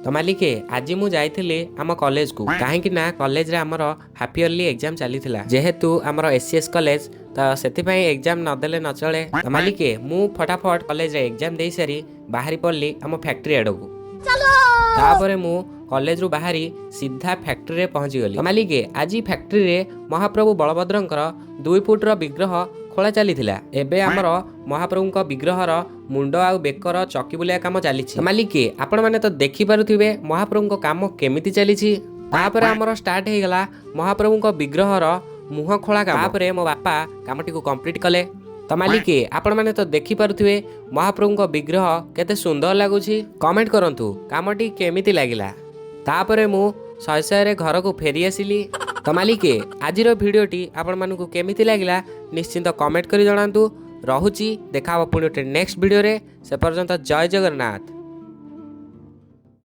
ତ ମାଲିକେ, ଆଜି ମୁଁ ଯାଇଥିଲି ଆମ କଲେଜକୁ, କାହିଁକି ନା କଲେଜରେ ଆମର ହାଫ୍ ଇୟରଲି ଏକ୍ଜାମ ଚାଲିଥିଲା। ଯେହେତୁ ଆମର ଏସ୍ କଲେଜ, ତ ସେଥିପାଇଁ ଏକ୍ଜାମ ନଦେଲେ ନ ଚଳେ। ତ ମାଲିକେ, ମୁଁ ଫଟାଫଟ କଲେଜରେ ଏକ୍ଜାମ ଦେଇସାରି ବାହାରି ପଡ଼ିଲି ଆମ ଫ୍ୟାକ୍ଟ୍ରି ଆଡ଼କୁ। ତାପରେ ମୁଁ କଲେଜରୁ ବାହାରି ସିଧା ଫ୍ୟାକ୍ଟ୍ରିରେ ପହଞ୍ଚିଗଲି। ତ ମାଲିକେ, ଆଜି ଫ୍ୟାକ୍ଟ୍ରିରେ ମହାପ୍ରଭୁ ବଳଭଦ୍ରଙ୍କର 2 ଫୁଟର ବିଗ୍ରହ ଖୋଳା ଚାଲିଥିଲା। ଏବେ ଆମର ମହାପ୍ରଭୁଙ୍କ ବିଗ୍ରହର ମୁଣ୍ଡ ଆଉ ବେକର ଚକି ବୁଲିବା କାମ ଚାଲିଛି। ତ ମାଲିକେ, ଆପଣମାନେ ତ ଦେଖିପାରୁଥିବେ ମହାପ୍ରଭୁଙ୍କ କାମ କେମିତି ଚାଲିଛି। ତାପରେ ଆମର ଷ୍ଟାର୍ଟ ହେଇଗଲା ମହାପ୍ରଭୁଙ୍କ ବିଗ୍ରହର ମୁହଁ ଖୋଳା କାମ। ତାପରେ ମୋ ବାପା କାମଟିକୁ କମ୍ପ୍ଲିଟ୍ କଲେ। ତ ମାଲିକେ, ଆପଣମାନେ ତ ଦେଖିପାରୁଥିବେ ମହାପ୍ରଭୁଙ୍କ ବିଗ୍ରହ କେତେ ସୁନ୍ଦର ଲାଗୁଛି। କମେଣ୍ଟ କରନ୍ତୁ କାମଟି କେମିତି ଲାଗିଲା। ତାପରେ ମୁଁ ଶହେ ଶହେରେ ଘରକୁ ଫେରି ଆସିଲି। ତ ମାଲିକେ, ଆଜିର ଭିଡ଼ିଓଟି ଆପଣମାନଙ୍କୁ କେମିତି ଲାଗିଲା, ନିଶ୍ଚିନ୍ତ କମେଣ୍ଟ କରି ଜଣାନ୍ତୁ। ରହୁଛି, ଦେଖା ହେବ ପୁଣି ଗୋଟେ ନେକ୍ସଟ ଭିଡ଼ିଓରେ। ସେ ପର୍ଯ୍ୟନ୍ତ ଜୟ ଜଗନ୍ନାଥ।